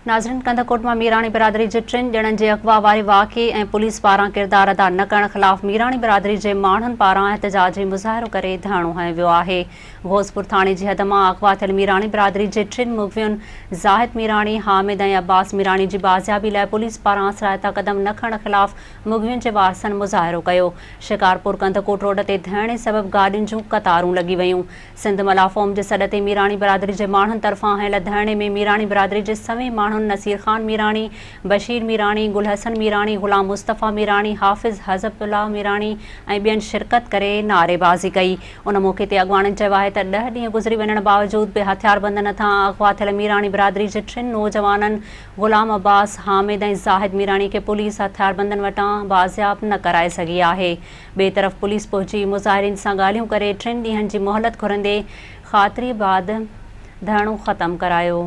ناظرين ڪنڌڪوٽ مان ميراڻي برادري جي ٽن ڄڻن جي اغوا واري واقعي ۽ پوليس پاران ڪردار ادا نه ڪرڻ خلاف ميراڻي برادري جي ماڻهن پاران احتجاجي مظاهرو ڪري ڌرڻو هنيو ويو آهي. غوثپور ٿاڻي جي حد مان اغوا ٿيل ميراڻي برادري جي ٽن مغوين زاهد ميراڻي، حامد ۽ عباس ميراڻي جي بازيابي لاء پوليس پاران اثرائتا قدم نه کڻڻ خلاف مغوين جي وارثن مظاهرو ڪيو. شڪارپور ڪنڌڪوٽ روڊ تي ڌرڻي سبب گاڏين جون قطارون لڳي ويون. سنڌ ملافوم جي سڏ تي ميراڻي برادري جي ماڻهن طرفان هنيل ڌرڻي ۾ ميراڻي برادري جي سوين ماڻهن نصير خان ميراڻي، بشير ميراڻي، گل حسن ميراڻي، غلام مصطفيٰ ميراڻي، حافظ حزب الله ميراڻي ۽ ٻين شرڪت ڪري نعريبازي ڪئي. ان موقعي تي اڳواڻن چيو آهي ته ڏهه ڏينهن گذري وڃڻ باوجود به هٿياربندن هٿان اغوا ٿيل ميراڻي برادري جي ٽن نوجوانن غلام عباس، حامد ۽ زاهد ميراڻي کي پوليس هٿياربندن وٽان بازياب نه ڪرائي سگهي آهي. ٻئي طرف پوليس پهچي مظاهرين سان ڳالهيون ڪري ٽن ڏينهن جي مهلت گهرندي خاطري بعد ڌرڻو ختم ڪرايو.